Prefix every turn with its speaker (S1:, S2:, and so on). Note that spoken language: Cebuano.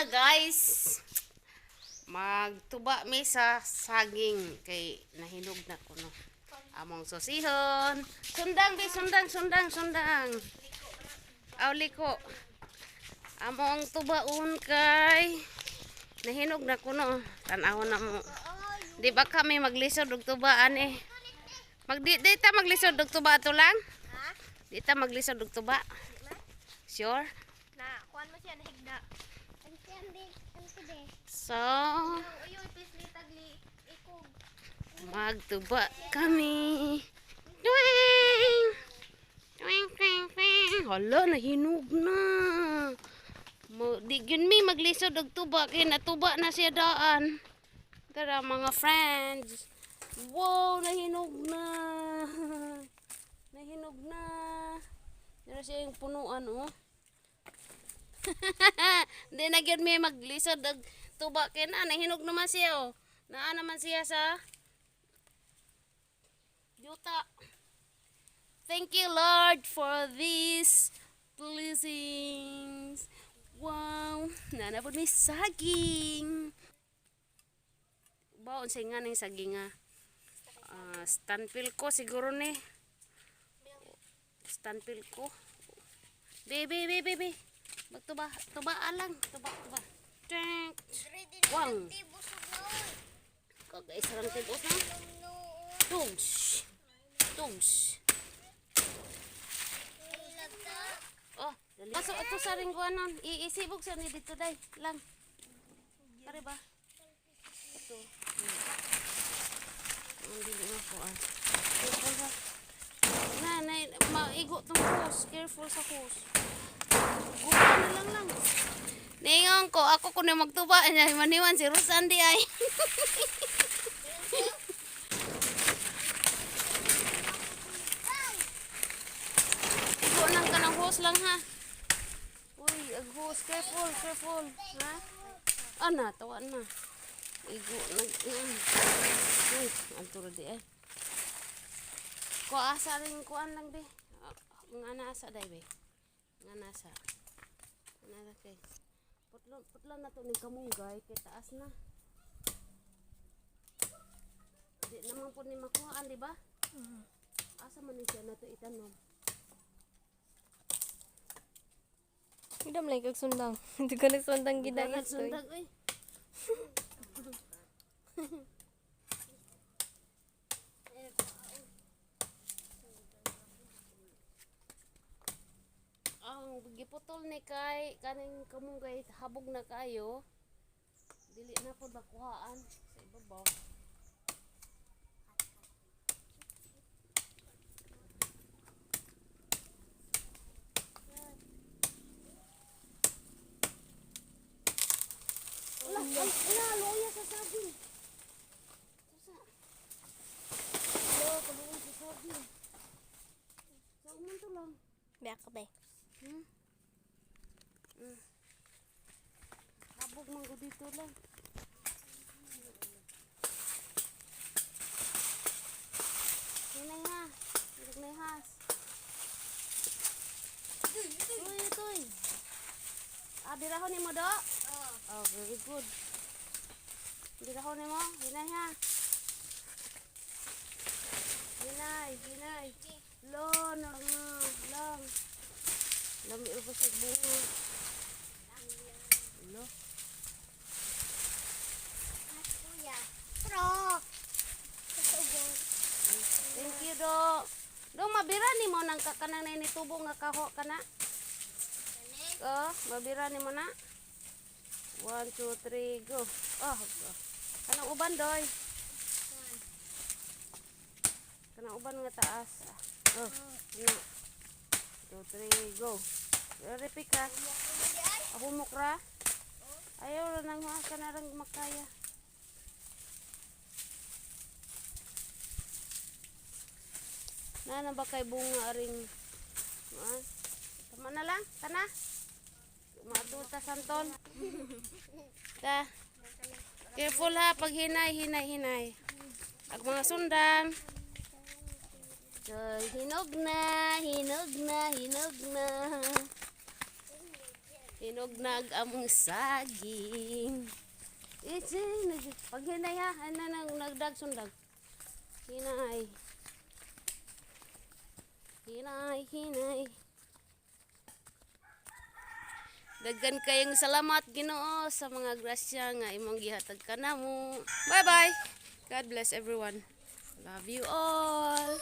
S1: Mga guys. Magtuba mi sa saging kay nahinog na kuno. Among sosihon. Sundang bi, sundang, sundang, sundang. Aw, liko. Among tubaon kay nahinog na kuno. Tan-awon na mo. Di ba kami maglisod og tubaan eh? Di ta maglisod og tuba ato lang?
S2: Ha?
S1: Di ta maglisod og tuba? Sure?
S2: Na, kuan mo siya nahigda.
S1: So,
S2: Uyoy, pisli tagli ikog.
S1: Magtuba kami. Twing! Twing, twing, twing. Hala, nahinog na. Mo, di gyud mi maglisod og tuba kay natuba na siya daan. Tara, mga friends. Wow, nahinog na. Nahinog na. Dira siya yung punuan, oh. Di na gyud mi maglisod og tuba kay na nahinog naman siya, oh. Naa naman siya sa yuta. Thank you, Lord, for these blessings. Wow, naa na pod mi saging. Ba, unsay nga ning saging nga? Ah, stanpil ko siguro ni. Stanpil ko. Bebe, bebe, bebe. Magtuba, tuba lang, tuba, tuba. Tink. Wang. Kagay sarang tibos na. Tugs. Tugs. Oh, dali. Pasok ito sa ringguanon. Iisibog sa ni dito day lang. Kare ba? Ito. Ang dili mo ko ah. Careful ha. Na, na, maigo tong hose. Careful sa hose. Gupa na lang lang. Ningon ko, ako kuno magtuba niya maniwan si Rosan di ay. Igo nang kanang hose lang ha. Uy, ag hose, careful, careful, ha? Ana, tawa na. Igo nag. Uy, anturo di ay. Ko asa rin kuan lang be. Ah, nga nasa dai be. Nga nasa. Nga kay. Putlo putlo na to ni kamunggay kay taas na. Di naman po ni makuhaan, di ba? Asa man ni siya na to itanom?
S2: Idam lang kag sundang. Hindi ka nagsundang gid
S1: Dagat sundag oy. Ang giputol ni kay kaning kamunggay habog na kayo. Dili na pod makuhaan sa ibabaw. Wala, wala, wala, luya sa saging. Susa. Wala, kaluoy sa saging. Sa man to lang.
S2: Biak ba?
S1: Hmm? Habog man ko dito lang. Hinay ha. Hindi na has. Tuy, tuy. Ah, birahon ni mo do? Oh, very good. Birahon ni mo. Hinay ha. Hinay, hinay. Lon, lang. Lami ba sa bunga? Lo.
S2: Kuya. Pro.
S1: Thank you, do. Do, mabira ni mo nang kakanang na nitubo nga kaho kana. Oh, mabira ni mo na. One, two, three, go. Oh, go. Kanang uban, doy. Kanang uban nga taas. Oh, ano. Two, three, go. Repeat ka. Humok ra. Ayaw ra nang mga kanarang makaya. Nana ba kay bunga aring ah, tama na lang, tana. Maduta santon. Ta. Careful ha pag hinay, hinay, hinay. Ag mga sundang. So, hinog na, hinog na, hinog na. Hinog nag among saging. It's pag hinayahan na nang nagdag sundag. Hinay. Hinay, hinay. Daghan kayong salamat, Ginoo, sa mga grasya nga imong gihatag kanamo. Bye bye. God bless everyone. Love you all.